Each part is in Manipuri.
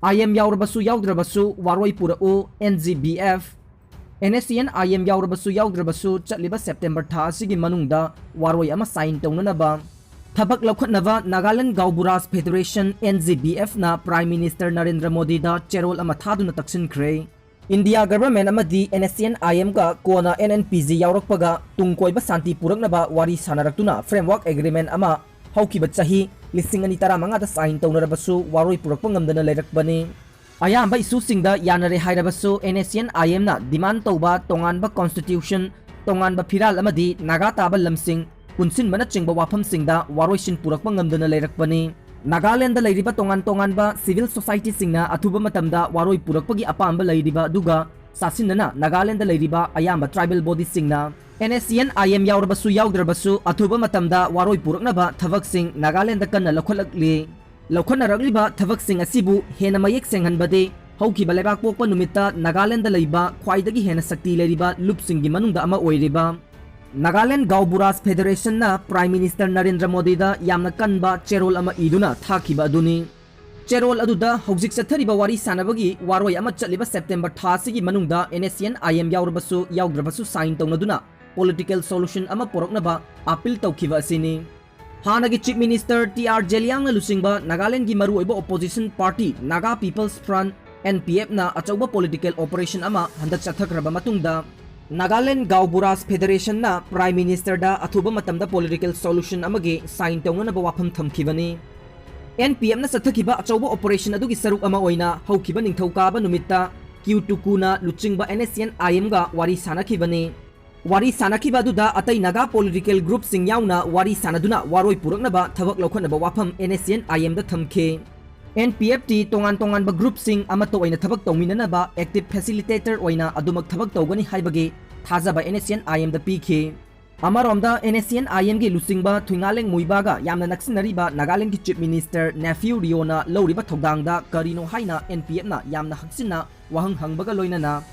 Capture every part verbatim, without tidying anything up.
I M ꯌꯥꯎꯔꯕꯁꯨ ꯌꯥꯎꯗ꯭ꯔꯕꯁꯨ ꯋꯥꯔꯣꯏ ꯄꯨꯔꯛꯎ, N G B F꯫ N S C N I M ꯌꯥꯎꯔꯕꯁꯨ ꯌꯥꯎꯗ꯭ꯔꯕꯁꯨ ꯆꯠꯂꯤꯕ September ꯊꯥ ꯑꯁꯤꯒꯤ ꯃꯅꯨꯡꯗ ꯋꯥꯔꯣꯏ ꯑꯃ sign ꯇꯧꯅꯅꯕ ꯊꯕꯛ ꯂꯧꯈꯠꯅꯕ Nagaland Gaonbura Raj Federation, N G B F ꯅ Prime Minister ꯅꯔꯦꯟꯗ꯭ꯔ ꯃꯣꯗꯤꯗ ꯆꯦꯔꯣꯜ ꯑꯃ ꯊꯥꯗꯨꯅ ꯇꯛꯁꯤꯟꯈ꯭ꯔꯦ꯫ India government ꯑꯃꯗꯤ N S C N I M ꯒ ꯀꯣꯟꯅ N N P G ꯌꯥꯎꯔꯛꯄꯒ ꯇꯨꯡ ꯀꯣꯏꯕ ꯁꯥꯟꯇꯤ ꯄꯨꯔꯛꯅꯕ ꯋꯥꯔꯤ ꯁꯥꯟꯅꯔꯛꯇꯨꯅ framework agreement ꯑꯃ ꯍꯧꯈꯤꯕ ꯆꯍꯤ ꯂꯤꯁꯤꯡ ꯑꯅꯤ ꯇꯔꯥꯃꯉꯥꯗ sign ꯇꯧꯅꯔꯕꯁꯨ ꯋꯥꯔꯣꯏ ꯄꯨꯔꯛꯄ ꯉꯝꯗꯅ ꯂꯩꯔꯛꯄꯅꯤ꯫ ꯑꯌꯥꯝꯕ issue ꯁꯤꯡꯗ ꯌꯥꯅꯔꯦ ꯍꯥꯏꯔꯕꯁꯨ N S C N I M ꯅ demand ꯇꯧꯕ ꯇꯣꯉꯥꯟꯕ constitution, ꯇꯣꯉꯥꯟꯕ ꯐꯤꯔꯥꯜ ꯑꯃꯗꯤ ꯅꯥꯒꯥ ꯇꯥꯕ ꯂꯝꯁꯤꯡ ꯄꯨꯟꯁꯤꯟꯕꯅꯆꯤꯡꯕ ꯋꯥꯐꯝꯁꯤꯡꯗ ꯋꯥꯔꯣꯏꯁꯤꯟ ꯄꯨꯔꯛꯄ ꯉꯝꯗꯅ ꯂꯩꯔꯛꯄꯅꯤ꯫ ꯅꯥꯒꯥꯂꯦꯟꯗ ꯂꯩꯔꯤꯕ ꯇꯣꯉꯥꯟ ꯇꯣꯉꯥꯟꯕ civil society ꯁꯤꯡꯅ ꯑꯊꯨꯕ ꯃꯇꯝꯗ ꯋꯥꯔꯣꯏ ꯄꯨꯔꯛꯄꯒꯤ ꯑꯄꯥꯝꯕ ꯂꯩꯔꯤꯕ ꯑꯗꯨꯒ ꯆꯥꯁꯤꯟꯅꯅ ꯅꯥꯒꯥꯂꯦꯟꯗ ꯂꯩꯔꯤꯕ ꯑꯌꯥꯝꯕ tribal body ꯁꯤꯡꯅ N S C N I M ꯌꯥꯎꯔꯕꯁꯨ ꯌꯥꯎꯗ꯭ꯔꯕꯁꯨ ꯑꯊꯨꯕ ꯃꯇꯝꯗ ꯋꯥꯔꯣꯏ ꯄꯨꯔꯛꯅꯕ ꯊꯕꯛꯁꯤꯡ ꯅꯥꯒꯥꯂꯦꯟꯗ ꯀꯟꯅ ꯂꯧꯈꯠꯂꯛꯂꯤ꯫ ꯂꯧꯈꯠꯅꯔꯛꯂꯤꯕ ꯊꯕꯛꯁꯤꯡ ꯑꯁꯤꯕꯨ ꯍꯦꯟꯅ ꯃꯌꯦꯛ ꯁꯦꯡꯍꯟꯕꯗꯤ ꯍꯧꯈꯤꯕ ꯂꯩꯕꯥꯛ ꯄꯣꯛꯄ ꯅꯨꯃꯤꯠꯇ ꯅꯥꯒꯥꯂꯦꯟꯗ ꯂꯩꯕ ꯈ꯭ꯋꯥꯏꯗꯒꯤ ꯍꯦꯟꯅ ꯁꯛꯇꯤ ꯂꯩꯔꯤꯕ ꯂꯨꯞꯁꯤꯡꯒꯤ ꯃꯅꯨꯡꯗ ꯑꯃ ꯑꯣꯏꯔꯤꯕ Nagaland Gaonbura Raj Federation ꯅ Prime Minister ꯅꯔꯦꯟꯗ꯭ꯔ ꯃꯣꯗꯤꯗ ꯌꯥꯝꯅ ꯀꯟꯕ ꯆꯦꯔꯣꯜ ꯑꯃ ꯏꯗꯨꯅ ꯊꯥꯈꯤꯕ ꯑꯗꯨꯅꯤ꯫ ꯆꯦꯔꯣꯜ ꯑꯗꯨꯗ ꯍꯧꯖꯤꯛ ꯆꯠꯊꯔꯤꯕ ꯋꯥꯔꯤ ꯁꯥꯟꯅꯕꯒꯤ ꯋꯥꯔꯣꯏ ꯑꯃ ꯆꯠꯂꯤꯕ September ꯊꯥ ꯑꯁꯤꯒꯤ ꯃꯅꯨꯡꯗ N S C N I M ꯌꯥꯎꯔꯕꯁꯨ ꯌꯥꯎꯗ꯭ꯔꯕꯁꯨ sign ꯇꯧꯅꯗꯨꯅ political solution ꯑꯃ ꯄꯨꯔꯛꯅꯕ appeal ꯇꯧꯈꯤꯕ ꯑꯁꯤꯅꯤ꯫ ꯍꯥꯟꯅꯒꯤ Chief Minister T R ꯖꯦꯂꯤꯌꯥꯡꯅ ꯂꯨꯆꯤꯡꯕ ꯅꯥꯒꯥꯂꯦꯟꯗꯒꯤ ꯃꯔꯨꯑꯣꯏꯕ opposition party Naga People's Front, N P F ꯅ ꯑꯆꯧꯕ political operation ꯑꯃ ꯍꯟꯗꯛ ꯆꯠꯊꯈ꯭ꯔꯕ ꯃꯇꯨꯡꯗ, Nagaland Gaonbura Raj Federation ꯅ Prime Minister ꯗ ꯑꯊꯨꯕ ꯃꯇꯝꯗ political solution ꯑꯃꯒꯤ sign ꯇꯧꯅꯅꯕ ꯋꯥꯐꯝ ꯊꯝꯈꯤꯕꯅꯤ꯫ N P F ꯅ ꯆꯠꯊꯈꯤꯕ ꯑꯆꯧꯕ operation ꯑꯗꯨꯒꯤ ꯁꯔꯨꯛ ꯑꯃ ꯑꯣꯏꯅ ꯍꯧꯈꯤꯕ ꯅꯤꯡꯊꯧꯀꯥꯕ ꯅꯨꯃꯤꯠꯇ ꯀ꯭ꯌꯨ ꯇꯨꯀꯨꯅ ꯂꯨꯆꯤꯡꯕ N S C N I M ꯒ ꯋꯥꯔꯤ ꯁꯥꯅꯈꯤꯕꯅꯤ꯫ ꯋꯥꯔꯤ ꯁꯥꯅꯈꯤꯕ ꯑꯗꯨꯗ ꯑꯇꯩ ꯅꯥꯒꯥ political group ꯁꯤꯡ ꯌꯥꯎꯅ ꯋꯥꯔꯤ ꯁꯥꯅꯗꯨꯅ ꯋꯥꯔꯣꯏ ꯄꯨꯔꯛꯅꯕ ꯊꯕꯛ ꯂꯧꯈꯠꯅꯕ ꯋꯥꯐꯝ N S C N I M ꯗ ꯊꯝꯈꯤ꯫ N P F ꯇꯤ ꯇꯣꯉꯥꯟ ꯇꯣꯉꯥꯟꯕ group ꯁꯤꯡ ꯑꯃꯠꯇ ꯑꯣꯏꯅ ꯊꯕꯛ ꯇꯧꯃꯤꯟꯅꯅꯕ active facilitator ꯑꯣꯏꯅ ꯑꯗꯨꯃꯛ ꯊꯕꯛ ꯇꯧꯒꯅꯤ ꯍꯥꯏꯕꯒꯤ ꯊꯥꯖꯕ N S C N I M ꯗ ꯄꯤꯈꯤ꯫ ꯑꯃꯔꯣꯝꯗ N S C N I M ꯒꯤ ꯂꯨꯆꯤꯡꯕ ꯊꯨꯏꯉꯥꯂꯦꯡ ꯃꯨꯏꯕꯥꯒ ꯌꯥꯝꯅ ꯅꯛꯁꯤꯟꯅꯔꯤꯕ ꯅꯥꯒꯥꯂꯦꯟꯗꯒꯤ Chief Minister Neiphiu Rioꯅ ꯂꯧꯔꯤꯕ ꯊꯧꯗꯥꯡꯗ ꯀꯔꯤꯅꯣ ꯍꯥꯏꯅ N P F ꯅ ꯌꯥꯝꯅ ꯍꯛꯆꯤꯟꯅ ꯋꯥꯍꯪ ꯍꯪꯕꯒ ꯂꯣꯏꯅꯅ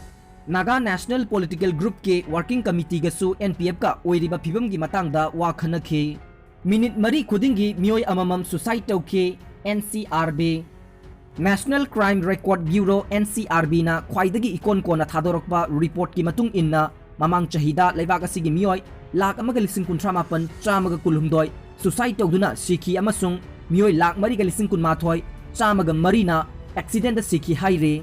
Naga National Political Group ꯀꯤ Working Committee ꯒꯁꯨ N P F ꯀ ꯑꯣꯏꯔꯤꯕ ꯐꯤꯕꯝꯒꯤ ꯃꯇꯥꯡꯗ ꯋꯥ ꯈꯟꯅꯈꯤ꯫ Minute ꯃꯔꯤ ꯈꯨꯗꯤꯡꯒꯤ ꯃꯤꯑꯣꯏ ꯑꯃꯃꯝ suicide ꯇꯧꯈꯤ, N C R B꯫ National Crime Record Bureau, N C R B ꯅ ꯈ꯭ꯋꯥꯏꯗꯒꯤ ꯏꯀꯣꯟ ꯀꯣꯟꯅ ꯊꯥꯗꯣꯔꯛꯄ ꯔꯤꯄꯣꯔꯠꯀꯤ ꯃꯇꯨꯡ ꯏꯟꯅ, ꯃꯃꯥꯡ ꯆꯍꯤꯗ ꯂꯩꯕꯥꯛ ꯑꯁꯤꯒꯤ ꯃꯤꯑꯣꯏ ꯂꯥꯈ ꯑꯃꯒ ꯂꯤꯁꯤꯡ ꯀꯨꯟꯊ꯭ꯔꯥ ꯃꯥꯄꯟ ꯆꯥꯝꯃꯒ ꯀꯨꯟꯍꯨꯝꯗꯣꯏ suicide ꯇꯧꯗꯨꯅ ꯁꯤꯈꯤ ꯑꯃꯁꯨꯡ ꯃꯤꯑꯣꯏ ꯂꯥꯈ ꯃꯔꯤꯒ ꯂꯤꯁꯤꯡ ꯀꯨꯟꯃꯥꯊꯣꯏ ꯆꯥꯝꯃꯒ ꯃꯔꯤꯅ accident ꯇ ꯁꯤꯈꯤ ꯍꯥꯏꯔꯤ꯫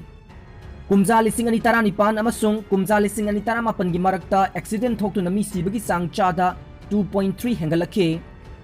ꯀꯨꯝꯖꯥ ꯂꯤꯁꯤꯡ ꯑꯅꯤ ꯇꯔꯥꯅꯤꯄꯥꯟ ꯑꯃꯁꯨꯡ ꯀꯨꯝꯖꯥ ꯂꯤꯁꯤꯡ ꯑꯅꯤ ꯇꯔꯥꯃꯥꯄꯟꯒꯤ ꯃꯔꯛꯇ accident ꯊꯣꯛꯇꯨꯅ ꯃꯤ ꯁꯤꯕꯒꯤ ꯆꯥꯡ ꯆꯥꯗ two point three ꯍꯦꯟꯒꯠꯂꯛꯈꯤ꯫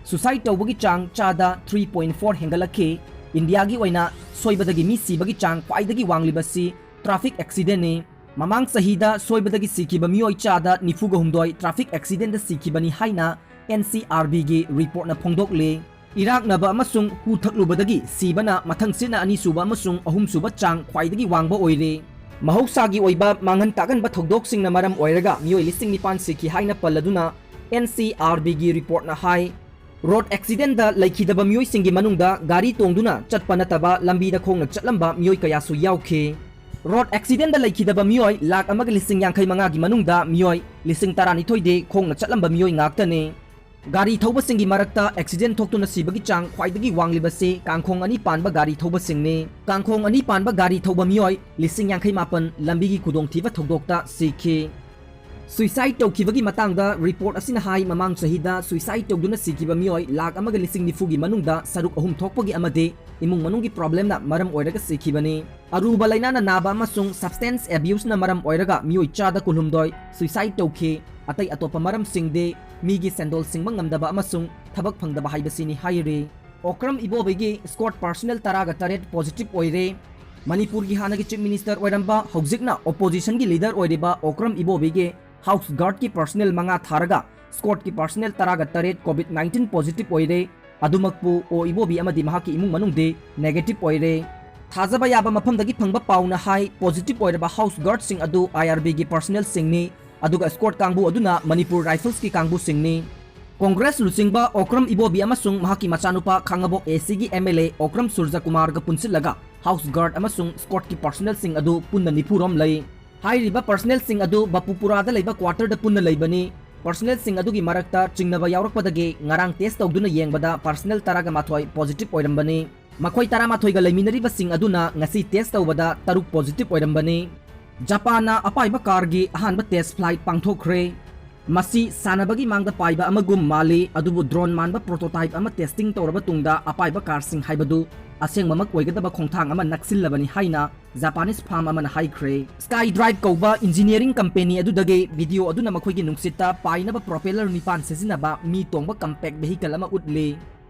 Suicide ꯇꯧꯕꯒꯤ ꯆꯥꯡ ꯆꯥꯗ three point four ꯍꯦꯟꯒꯠꯂꯛꯈꯤ꯫ ꯏꯟꯗꯤꯌꯥꯒꯤ ꯑꯣꯏꯅ ꯁꯣꯏꯕꯗꯒꯤ ꯃꯤ ꯁꯤꯕꯒꯤ ꯆꯥꯡ ꯈ꯭ꯋꯥꯏꯗꯒꯤ ꯋꯥꯡꯂꯤꯕꯁꯤ traffic accident ꯅꯤ꯫ ꯃꯃꯥꯡ ꯆꯍꯤꯗ ꯁꯣꯏꯕꯗꯒꯤ ꯁꯤꯈꯤꯕ ꯃꯤꯑꯣꯏ ꯆꯥꯗ ꯅꯤꯐꯨꯒ ꯍꯨꯝꯗꯣꯏ traffic accident ꯇ ꯁꯤꯈꯤꯕꯅꯤ ꯍꯥꯏꯅ N C R B ꯒꯤ ꯔꯤꯄꯣꯔꯠꯅ ꯐꯣꯡꯗꯣꯛꯂꯤ꯫ ꯏꯔꯥꯛꯅꯕ ꯑꯃꯁꯨꯡ ꯍꯨ ꯊꯛꯂꯨꯕꯗꯒꯤ ꯁꯤꯕꯅ ꯃꯊꯪꯁꯤꯠꯅ ꯑꯅꯤꯁꯨꯕ ꯑꯃꯁꯨꯡ ꯑꯍꯨꯝꯁꯨꯕ ꯆꯥꯡ ꯈ꯭ꯋꯥꯏꯗꯒꯤ ꯋꯥꯡꯕ ꯑꯣꯏꯔꯦ꯫ ꯃꯍꯧꯁꯥꯒꯤ ꯑꯣꯏꯕ ꯃꯥꯡꯍꯟ ꯇꯥꯛꯍꯟꯕ ꯊꯧꯗꯣꯛꯁꯤꯡꯅ ꯃꯔꯝ ꯑꯣꯏꯔꯒ ꯃꯤꯑꯣꯏ ꯂꯤꯁꯤꯡ ꯅꯤꯄꯥꯟ ꯁꯤꯈꯤ ꯍꯥꯏꯅ ꯄꯜꯂꯗꯨꯅ N C R B ꯒꯤ ꯔꯤꯄꯣꯔꯠꯅ ꯍꯥꯏ, ꯔꯣꯗ accident ꯗ ꯂꯩꯈꯤꯗꯕ ꯃꯤꯑꯣꯏꯁꯤꯡꯒꯤ ꯃꯅꯨꯡꯗ ꯒꯥꯔꯤ ꯇꯣꯡꯗꯨꯅ ꯆꯠꯄ ꯅꯠꯇꯕ ꯂꯝꯕꯤꯗ ꯈꯣꯡꯅ ꯆꯠꯂꯝꯕ ꯃꯤꯑꯣꯏ ꯀꯌꯥꯁꯨ ꯌꯥꯎꯈꯤ꯫ ꯔꯣꯗ accident ꯗ ꯂꯩꯈꯤꯗꯕ ꯃꯤꯑꯣꯏ ꯂꯥꯈ ꯑꯃꯒ ꯂꯤꯁꯤꯡ ꯌꯥꯡꯈꯩ ꯃꯉꯥꯒꯤ ꯃꯅꯨꯡꯗ ꯃꯤꯑꯣꯏ ꯂꯤꯁꯤꯡ ꯇꯔꯥꯅꯤꯊꯣꯏꯗꯤ ꯈꯣꯡꯅ ꯆꯠꯂꯝꯕ ꯃꯤꯑꯣꯏ ꯉꯥꯛꯇꯅꯤ꯫ ꯒꯥꯔꯤ ꯊꯧꯕꯁꯤꯡꯒꯤ ꯃꯔꯛꯇ accident ꯊꯣꯛꯇꯨꯅ ꯁꯤꯕꯒꯤ ꯆꯥꯡ ꯈ꯭ꯋꯥꯏꯗꯒꯤ ꯋꯥꯡꯂꯤꯕꯁꯤ ꯀꯥꯡꯈꯣꯡ ꯑꯅꯤ ꯄꯥꯟꯕ ꯒꯥꯔꯤ ꯊꯧꯕꯁꯤꯡꯅꯤ꯫ ꯀꯥꯡꯈꯣꯡ ꯑꯅꯤ ꯄꯥꯟꯕ ꯒꯥꯔꯤ ꯊꯧꯕ ꯃꯤꯑꯣꯏ ꯂꯤꯁꯤꯡ ꯌꯥꯡꯈꯩ ꯃꯥꯄꯟ ꯂꯝꯕꯤꯒꯤ ꯈꯨꯗꯣꯡꯊꯤꯕ ꯊꯧꯗꯣꯛꯇ ꯁꯤꯈꯤ꯫ Suicide ꯇꯧꯈꯤꯕꯒꯤ ꯃꯇꯥꯡꯗ ꯔꯤꯄꯣꯔꯠ ꯑꯁꯤꯅ ꯍꯥꯏ, ꯃꯃꯥꯡ ꯆꯍꯤꯗ suicide ꯇꯧꯗꯨꯅ ꯁꯤꯈꯤꯕ ꯃꯤꯑꯣꯏ ꯂꯥꯈ ꯑꯃꯒ ꯂꯤꯁꯤꯡ ꯅꯤꯐꯨꯒꯤ ꯃꯅꯨꯡꯗ ꯁꯔꯨꯛ ꯑꯍꯨꯝ ꯊꯣꯛꯄꯒꯤ ꯑꯃꯗꯤ ꯏꯃꯨꯡ ꯃꯅꯨꯡꯒꯤ problem ꯅ ꯃꯔꯝ ꯑꯣꯏꯔꯒ ꯁꯤꯈꯤꯕꯅꯤ꯫ ꯑꯔꯨꯕ ꯂꯥꯏꯅꯥꯅ ꯅꯥꯕ ꯑꯃꯁꯨꯡ substance abuse ꯅ ꯃꯔꯝ ꯑꯣꯏꯔꯒ ꯃꯤꯑꯣꯏ ꯆꯥꯗ ꯀꯨꯟꯍꯨꯝꯗꯣꯏ suicide ꯇꯧꯈꯤ꯫ ꯑꯇꯩ ꯑꯇꯣꯞꯄ ꯃꯔꯝꯁꯤꯡꯗꯤ ꯃꯤꯒꯤ ꯁꯦꯟꯗꯣꯜ ꯁꯤꯡꯕ ꯉꯝꯗꯕ ꯑꯃꯁꯨꯡ ꯊꯕꯛ ꯐꯪꯗꯕ ꯍꯥꯏꯕꯁꯤꯅꯤ ꯍꯥꯏꯔꯤ꯫ ꯑꯣꯀ꯭ꯔꯝ ꯏꯕꯣꯕꯤꯒꯤ squad personnel ꯇꯔꯥꯒ ꯇꯔꯦꯠ positive ꯑꯣꯏꯔꯦ꯫ ꯃꯅꯤꯄꯨꯔꯒꯤ ꯍꯥꯟꯅꯒꯤ Chief Minister ꯑꯣꯏꯔꯝꯕ, ꯍꯧꯖꯤꯛꯅ opposition ꯒꯤ leader ꯑꯣꯏꯔꯤꯕ ꯑꯣꯀ꯭ꯔꯝ ꯏꯕꯣꯕꯤꯒꯤ house guard ꯀꯤ personnel ꯃꯉꯥ ꯊꯥꯔꯒ squad ꯀꯤ personnel ꯇꯔꯥꯒ ꯇꯔꯦꯠ COVID nineteen positive ꯑꯣꯏꯔꯦ꯫ ꯑꯗꯨꯃꯛꯄꯨ ꯑꯣ ꯏꯕꯣꯕꯤ ꯑꯃꯗꯤ ꯃꯍꯥꯛꯀꯤ ꯏꯃꯨꯡ ꯃꯅꯨꯡꯗꯤ negative ꯑꯣꯏꯔꯦ꯫ ꯊꯥꯖꯕ ꯌꯥꯕ ꯃꯐꯝꯗꯒꯤ ꯐꯪꯕ ꯄꯥꯎꯅ ꯍꯥꯏ, positive ꯑꯣꯏꯔꯕ house guard ꯁꯤꯡ ꯑꯗꯨ I R B ꯒꯤ personnel ꯁꯤꯡꯅꯤ, ꯑꯗꯨꯒ squad ꯀꯥꯡꯕꯨ ꯑꯗꯨꯅ ꯃꯅꯤꯄꯨꯔ Rifles ꯀꯤ ꯀꯥꯡꯕꯨꯁꯤꯡꯅꯤ꯫ ꯀꯣꯡꯒ꯭ꯔꯦꯁ ꯂꯨꯆꯤꯡꯕ ꯑꯣꯀ꯭ꯔꯝ ꯏꯕꯣꯕꯤ ꯑꯃꯁꯨꯡ ꯃꯍꯥꯛꯀꯤ ꯃꯆꯥꯅꯨꯄꯥ ꯈꯥꯡꯉꯕꯣꯛ A C ꯒꯤ M L A ꯑꯣꯀ꯭ꯔꯝ ꯁꯨꯔꯖꯀꯨꯃꯥꯔꯒ ꯄꯨꯟꯁꯤꯜꯂꯒ house guard ꯑꯃꯁꯨꯡ squad ꯀꯤ personnel ꯁꯤꯡ ꯑꯗꯨ ꯄꯨꯟꯅ ꯅꯤꯐꯨꯔꯣꯝ ꯂꯩ꯫ ꯍꯥꯏꯔꯤꯕ personnel ꯁꯤꯡ ꯑꯗꯨ ꯕꯄꯨꯄꯨꯔꯥꯗ ꯂꯩꯕ quarter ꯗ ꯄꯨꯟꯅ ꯂꯩꯕꯅꯤ꯫ Personnel ꯁꯤꯡ ꯑꯗꯨꯒꯤ ꯃꯔꯛꯇ ꯆꯤꯡꯅꯕ ꯌꯥꯎꯔꯛꯄꯗꯒꯤ ꯉꯔꯥꯡ test ꯇꯧꯗꯨꯅ ꯌꯦꯡꯕꯗ personnel ꯇꯔꯥꯒ ꯃꯥꯊꯣꯏ positive ꯑꯣꯏꯔꯝꯕꯅꯤ꯫ ꯃꯈꯣꯏ ꯇꯔꯥꯃꯥꯊꯣꯏꯒ ꯂꯩꯃꯤꯟꯅꯔꯤꯕꯁꯤꯡ ꯑꯗꯨꯅ ꯉꯁꯤ ꯇꯦꯁ ꯇꯧꯕꯗ ꯇꯔꯨꯛ ꯄꯣꯖꯤꯇꯤꯚ ꯑꯣꯏꯔꯝꯕꯅꯤ꯫ ꯖꯄꯥꯟꯅ ꯑꯄꯥꯏꯕ ꯀꯥꯔꯒꯤ ꯑꯍꯥꯟꯕ ꯇꯦꯁ ꯐ꯭ꯂꯥꯏꯠ ꯄꯥꯡꯊꯣꯛꯈ꯭ꯔꯦ꯫ ꯃꯁꯤ ꯁꯥꯟꯅꯕꯒꯤ ꯃꯥꯡꯗ ꯄꯥꯏꯕ ꯑꯃꯒꯨꯝ ꯃꯥꯜꯂꯤ, ꯑꯗꯨꯕꯨ ꯗ꯭ꯔꯣꯟ ꯃꯥꯟꯕ ꯄ꯭ꯔꯣꯇꯣꯇꯥꯏꯞ ꯑꯃ ꯇꯦꯁꯇꯤꯡ ꯇꯧꯔꯕ ꯇꯨꯡꯗ ꯑꯄꯥꯏꯕ ꯀꯥꯔꯁꯤꯡ ꯍꯥꯏꯕꯗꯨ ꯑꯁꯦꯡꯕꯃꯛ ꯑꯣꯏꯒꯗꯕ ꯈꯣꯡꯊꯥꯡ ꯑꯃ ꯅꯛꯁꯤꯜꯂꯕꯅꯤ ꯍꯥꯏꯅ ꯖꯄꯥꯅꯤꯁ ꯐꯥꯝ ꯑꯃꯅ ꯍꯥꯏꯈ꯭ꯔꯦ꯫ ꯁ꯭ꯀꯥꯏ ꯗ꯭ꯔꯥꯏꯚ ꯀꯧꯕ ꯏꯟꯖꯤꯅꯤꯌꯔꯤꯡ ꯀꯝꯄꯦꯅꯤ ꯑꯗꯨꯗꯒꯤ ꯚꯤꯗꯤꯑꯣ ꯑꯗꯨꯅ ꯃꯈꯣꯏꯒꯤ ꯅꯨꯡꯁꯤꯠꯇ ꯄꯥꯏꯅꯕ ꯄ꯭ꯔꯣꯄꯦꯂꯔ ꯅꯤꯄꯥꯟ ꯁꯤꯖꯤꯟꯅꯕ ꯃꯤ ꯇꯣꯡꯕ ꯀꯝꯄꯦꯛ ꯚꯦꯍꯤꯀꯜ ꯑꯃ ꯎꯠꯂꯤ꯫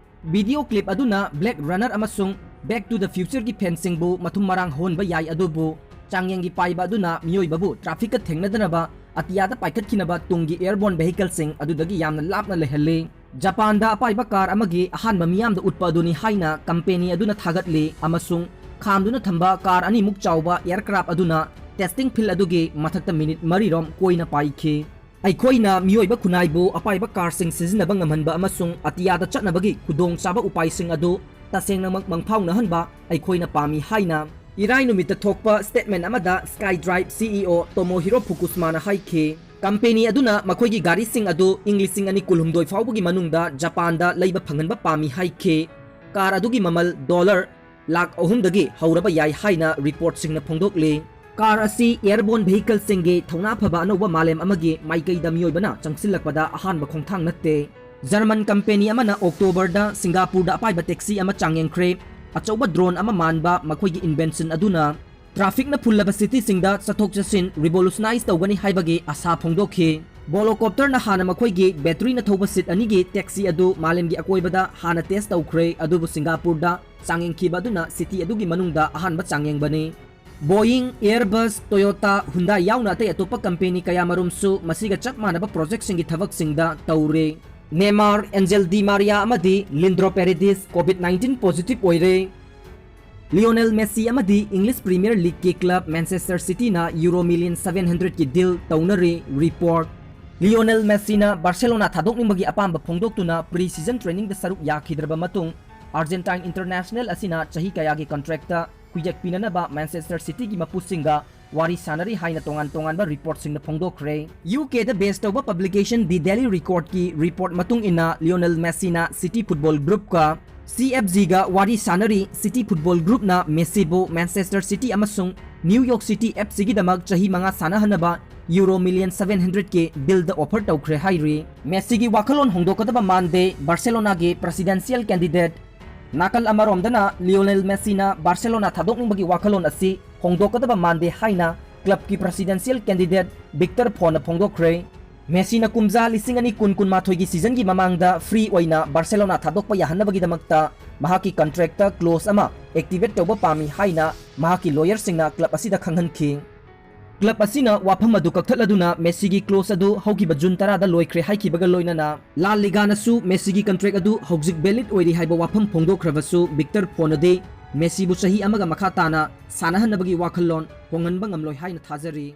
ꯚꯤꯗꯤꯑꯣ ꯀ꯭ꯂꯤꯞ ꯑꯗꯨꯅ ꯕ꯭ꯂꯦꯛ ꯔꯅꯔ ꯑꯃꯁꯨꯡ ꯕꯦꯛ ꯇꯨ ꯗ ꯐ꯭ꯌꯨꯆꯔꯒꯤ ꯐꯦꯟꯁꯤꯡꯕꯨ ꯃꯊꯨꯝ ꯃꯔꯥꯡ ꯍꯧꯍꯟꯕ ꯌꯥꯏ, ꯑꯗꯨꯕꯨ ꯆꯥꯡꯌꯦꯡꯒꯤ ꯄꯥꯏꯕ ꯑꯗꯨꯅ ꯃꯤꯑꯣꯏꯕꯕꯨ ꯇ꯭ꯔꯥꯐꯤꯛꯇ ꯊꯦꯡꯅꯗꯅꯕ ꯑꯇꯤꯌꯥꯗ ꯄꯥꯏꯈꯠꯈꯤꯅꯕ ꯇꯨꯡꯒꯤ ꯑꯦꯌꯔꯕꯣꯔꯟ ꯚꯦꯍꯤꯀꯜꯁꯤꯡ ꯑꯗꯨꯗꯒꯤ ꯌꯥꯝꯅ ꯂꯥꯞꯅ ꯂꯩꯍꯜꯂꯤ꯫ ꯖꯄꯥꯟꯗ ꯑꯄꯥꯏꯕ ꯀꯥꯔ ꯑꯃꯒꯤ ꯑꯍꯥꯟꯕ ꯃꯤꯌꯥꯝꯗ ꯎꯠꯄ ꯑꯗꯨꯅꯤ ꯍꯥꯏꯅ ꯀꯝꯄꯦꯅꯤ ꯑꯗꯨꯅ ꯊꯥꯒꯠꯂꯤ, ꯑꯃꯁꯨꯡ ꯈꯥꯝꯗꯨꯅ ꯊꯝꯕ ꯀꯥꯔ ꯑꯅꯤꯃꯨꯛ ꯆꯥꯎꯕ ꯑꯦꯌꯔꯀ꯭ꯔꯥꯐ ꯑꯗꯨꯅ ꯇꯦꯁꯇꯤꯡ ꯐꯤꯜ ꯑꯗꯨꯒꯤ ꯃꯊꯛꯇ ꯃꯤꯅꯤꯠ ꯃꯔꯤꯔꯣꯝ ꯀꯣꯏꯅ ꯄꯥꯏꯈꯤ꯫ ꯑꯩꯈꯣꯏꯅ ꯃꯤꯑꯣꯏꯕ ꯈꯨꯟꯅꯥꯏꯕꯨ ꯑꯄꯥꯏꯕ ꯀꯥꯔꯁꯤꯡ ꯁꯤꯖꯤꯟꯅꯕ ꯉꯝꯍꯟꯕ ꯑꯃꯁꯨꯡ ꯑꯇꯤꯌꯥꯗ ꯆꯠꯅꯕꯒꯤ ꯈꯨꯗꯣꯡꯆꯥꯕ ꯎꯄꯥꯏꯁꯤꯡ ꯑꯗꯨ ꯇꯁꯦꯡꯅꯃꯛ ꯃꯪꯐꯥꯎꯅꯍꯟꯕ ꯑꯩꯈꯣꯏꯅ ꯄꯥꯝꯃꯤ ꯍꯥꯏꯅ ꯏꯔꯥꯏ ꯅꯨꯃꯤꯠꯇ ꯊꯣꯛꯄ ꯁ꯭ꯇꯦꯠꯃꯦꯟ ꯑꯃꯗ ꯁ꯭ꯀꯥꯏ ꯗ꯭ꯔꯥꯏꯚ ꯁꯤꯏꯑꯣ ꯇꯣꯃꯣꯍꯤꯔꯣ ꯐꯨꯀꯨꯁꯃꯥꯅ ꯍꯥꯏꯈꯤ꯫ ꯀꯝꯄꯦꯅꯤ ꯑꯗꯨꯅ ꯃꯈꯣꯏꯒꯤ ꯒꯥꯔꯤꯁꯤꯡ ꯑꯗꯨ ꯏꯪ ꯂꯤꯁꯤꯡ ꯑꯅꯤ ꯀꯨꯟꯍꯨꯝꯗꯣꯏ ꯐꯥꯎꯕꯒꯤ ꯃꯅꯨꯡꯗ ꯖꯄꯥꯟꯗ ꯂꯩꯕ ꯐꯪꯍꯟꯕ ꯄꯥꯝꯃꯤ ꯍꯥꯏꯈꯤ꯫ ꯀꯥꯔ ꯑꯗꯨꯒꯤ ꯃꯃꯜ ꯗꯣꯂꯔ ꯂꯥꯈ ꯑꯍꯨꯝꯗꯒꯤ ꯍꯧꯔꯕ ꯌꯥꯏ ꯍꯥꯏꯅ ꯔꯤꯄꯣꯔꯠꯁꯤꯡꯅ ꯐꯣꯡꯗꯣꯛꯂꯤ꯫ ꯀꯥꯔ ꯑꯁꯤ ꯑꯦꯌꯔꯕꯣꯔꯟ ꯚꯦꯍꯤꯀꯜꯁꯤꯡꯒꯤ ꯊꯧꯅꯥ ꯐꯕ ꯑꯅꯧꯕ ꯃꯥꯂꯦꯝ ꯑꯃꯒꯤ ꯃꯥꯏꯀꯩꯗ ꯃꯤꯑꯣꯏꯕꯅ ꯆꯪꯁꯤꯜꯂꯛꯄꯗ ꯑꯍꯥꯟꯕ ꯈꯣꯡꯊꯥꯡ ꯅꯠꯇꯦ꯫ ꯖꯔꯃꯟ ꯀꯝꯄꯦꯅꯤ ꯑꯃꯅ ꯑꯣꯛꯇꯣꯕꯔꯗ ꯁꯤꯡꯒꯥꯄꯨꯔꯗ ꯑꯄꯥꯏꯕ ꯇꯦꯛꯁꯤ ꯑꯃ ꯆꯥꯡꯌꯦꯡꯈ꯭ꯔꯦ꯫ ꯑꯆꯧꯕ ꯗ꯭ꯔꯣꯟ ꯑꯃ ꯃꯥꯟꯕ ꯃꯈꯣꯏꯒꯤ ꯏꯟꯚꯦꯟꯁꯟ ꯑꯗꯨꯅ ꯇ꯭ꯔꯥꯐꯤꯛꯅ ꯐꯨꯜꯂꯕ ꯁꯤꯇꯤꯁꯤꯡꯗ ꯆꯠꯊꯣꯛ ꯆꯠꯁꯤꯟ ꯔꯤꯚꯣꯂꯨꯁꯅꯥꯏꯖ ꯇꯧꯒꯅꯤ ꯍꯥꯏꯕꯒꯤ ꯑꯁꯥ ꯐꯣꯡꯗꯣꯛꯈꯤ꯫ ꯕꯣꯂꯣꯀꯣꯞꯇꯔꯅ ꯍꯥꯟꯅ ꯃꯈꯣꯏꯒꯤ ꯕꯦꯇꯔꯤꯅ ꯊꯧꯕ ꯁꯤꯠ ꯑꯅꯤꯒꯤ ꯇꯦꯛꯁꯤ ꯑꯗꯨ ꯃꯥꯂꯦꯝꯒꯤ ꯑꯀꯣꯏꯕꯗ ꯍꯥꯟꯅ ꯇꯦꯁ ꯇꯧꯈ꯭ꯔꯦ, ꯑꯗꯨꯕꯨ ꯁꯤꯡꯒꯥꯄꯨꯔꯗ ꯆꯥꯡꯌꯦꯡꯈꯤꯕ ꯑꯗꯨꯅ ꯁꯤꯇꯤ ꯑꯗꯨꯒꯤ ꯃꯅꯨꯡꯗ ꯑꯍꯥꯟꯕ ꯆꯥꯡꯌꯦꯡꯕꯅꯤ꯫ ꯕꯣꯌꯤꯡ, ꯑꯦꯌꯔꯕꯁ, ꯇꯣꯌꯣꯇꯥ, ꯍꯨꯟꯗꯥꯏ ꯌꯥꯎꯅ ꯑꯇꯩ ꯑꯇꯣꯞꯄ ꯀꯝꯄꯦꯅꯤ ꯀꯌꯥꯃꯔꯨꯝꯁꯨ ꯃꯁꯤꯒ ꯆꯞ ꯃꯥꯟꯅꯕ ꯄ꯭ꯔꯣꯖꯦꯛꯁꯤꯡꯒꯤ ꯊꯕꯛꯁꯤꯡꯗ ꯇꯧꯔꯦ꯫ ꯅꯦꯃꯥꯔ, ꯑꯦꯟꯖꯦꯜ ꯗꯤ ꯃꯥꯔꯤꯌꯥ ꯑꯃꯗꯤ Leandro Paredes Covid nineteen positive ꯑꯣꯏꯔꯦ꯫ ꯂꯤꯑꯣꯅꯦꯜ ꯃꯦꯁꯤ ꯑꯃꯗꯤ ꯏꯪꯂꯤꯁ ꯄ꯭ꯔꯤꯃꯤꯌꯔ ꯂꯤꯒꯀꯤ ꯀ꯭ꯂꯕ ꯃꯦꯟꯆꯦꯁꯇꯔ ꯁꯤꯇꯤꯅ ꯌꯨꯔꯣ ꯃꯤꯂꯤꯌꯟ ꯁꯚꯦꯟ ꯍꯟꯗ꯭ꯔꯦꯠꯀꯤ ꯗꯤꯜ ꯇꯧꯅꯔꯦ꯫ ꯔꯤꯄꯣꯔꯠ꯫ ꯂꯤꯑꯣꯅꯦꯜ ꯃꯦꯁꯤꯅ ꯕꯥꯔꯁꯦꯂꯣꯅꯥ ꯊꯥꯗꯣꯛꯅꯤꯡꯕꯒꯤ ꯑꯄꯥꯝꯕ ꯐꯣꯡꯗꯣꯛꯇꯨꯅ ꯄ꯭ꯔꯤ ꯁꯤꯖꯟ ꯇ꯭ꯔꯦꯅꯤꯡꯗ ꯁꯔꯨꯛ ꯌꯥꯈꯤꯗ꯭ꯔꯕ ꯃꯇꯨꯡ, ꯑꯥꯔꯖꯦꯟꯇꯥꯏꯟ ꯏꯟꯇꯔꯅꯦꯁꯅꯦꯜ ꯑꯁꯤꯅ ꯆꯍꯤ ꯀꯌꯥꯒꯤ ꯀꯟꯇ꯭ꯔꯦꯛꯇ ꯈꯨꯌꯦꯛ ꯄꯤꯅꯅꯕ ꯃꯦꯟꯆꯦꯁꯇꯔ ꯁꯤꯇꯤꯒꯤ ꯃꯄꯨꯁꯤꯡꯒ ꯋꯥꯔꯤ ꯁꯥꯟꯅꯔꯤ ꯍꯥꯏꯅ ꯇꯣꯉꯥꯟ ꯇꯣꯉꯥꯟꯕ ꯔꯤꯄꯣꯔꯠꯁꯤꯡꯅ ꯐꯣꯡꯗꯣꯛꯈ꯭ꯔꯦ꯫ ꯌꯨ ꯀꯦꯗ ꯕꯦꯁ ꯇꯧꯕ ꯄꯕ꯭ꯂꯤꯀꯦꯁꯟ ꯗꯤ ꯗꯦꯂꯤ ꯔꯤꯀꯣꯔꯗꯀꯤ ꯔꯤꯄꯣꯔꯠ ꯃꯇꯨꯡ ꯏꯟꯅ, ꯂꯤꯑꯣꯅꯦꯜ ꯃꯦꯁꯤꯅ ꯁꯤꯇꯤ ꯐꯨꯠꯕꯣꯜ ꯒ꯭ꯔꯨꯞꯀ C F G ꯒ ꯋꯥꯔꯤ ꯁꯥꯟꯅꯔꯤ꯫ City Football Groupꯅ Messiꯕꯨ Manchester City ꯑꯃꯁꯨꯡ New York City F Cꯒꯤꯗꯃꯛ ꯆꯍꯤ ꯃꯉꯥ ꯁꯥꯟꯅꯍꯟꯅꯕ Euro million seven hundred ꯀꯤ billꯗ offer ꯇꯧꯈ꯭ꯔꯦ ꯍꯥꯏꯔꯤ꯫ Messiꯒꯤ ꯋꯥꯈꯜꯂꯣꯟ ꯍꯣꯡꯗꯣꯛꯀꯗꯕ ꯃꯥꯟꯗꯦ Barcelonaꯒꯤ presidential candidate꯫ ꯅꯥꯀꯜ ꯑꯃꯔꯣꯝꯗꯅ Lionel Messiꯅ Barcelona ꯊꯥꯗꯣꯛꯅꯤꯡꯕꯒꯤ ꯋꯥꯈꯜꯂꯣꯟ ꯑꯁꯤ ꯍꯣꯡꯗꯣꯛꯀꯗꯕ ꯃꯥꯟꯗꯦ ꯍꯥꯏꯅ clubꯀꯤ presidential candidate Victor Font ꯐꯣꯡꯗꯣꯛꯈ꯭ꯔꯦ꯫ Messiꯅ ꯀꯨꯝꯖꯥ ꯂꯤꯁꯤꯡ ꯑꯅꯤ ꯀꯨꯟ ꯀꯨꯟꯃꯥꯊꯣꯏꯒꯤ seasonꯒꯤ ꯃꯃꯥꯡꯗ free ꯑꯣꯏꯅ Barcelona ꯊꯥꯗꯣꯛꯄ ꯌꯥꯍꯟꯅꯕꯒꯤꯗꯃꯛꯇ ꯃꯍꯥꯛꯀꯤ contractꯇ clause ꯑꯃ activate ꯇꯧꯕ ꯄꯥꯝꯃꯤ ꯍꯥꯏꯅ ꯃꯍꯥꯛꯀꯤ lawyerꯁꯤꯡꯅ club ꯑꯁꯤꯗ ꯈꯪꯍꯟꯈꯤ꯫ Club ꯑꯁꯤꯅ ꯋꯥꯐꯝ ꯑꯗꯨ ꯀꯛꯊꯠꯂꯗꯨꯅ Messiꯒꯤ clause ꯑꯗꯨ ꯍꯧꯈꯤꯕ June ꯇꯔꯥꯗ ꯂꯣꯏꯈ꯭ꯔꯦ ꯍꯥꯏꯈꯤꯕꯒ ꯂꯣꯏꯅꯅ La Ligaꯅꯁꯨ Messiꯒꯤ contract ꯑꯗꯨ ꯍꯧꯖꯤꯛ valid ꯑꯣꯏꯔꯤ ꯍꯥꯏꯕ ꯋꯥꯐꯝ ꯐꯣꯡꯗꯣꯛꯈ꯭ꯔꯕꯁꯨ Victor Fontꯅꯗꯤ Messiꯕꯨ ꯆꯍꯤ ꯑꯃꯒ ꯃꯈꯥ ꯇꯥꯅ ꯁꯥꯟꯅꯍꯟꯅꯕꯒꯤ ꯋꯥꯈꯜꯂꯣꯟ ꯍꯣꯡꯍꯟꯕ ꯉꯝꯂꯣꯏ ꯍꯥꯏꯅ ꯊꯥꯖꯔꯤ꯫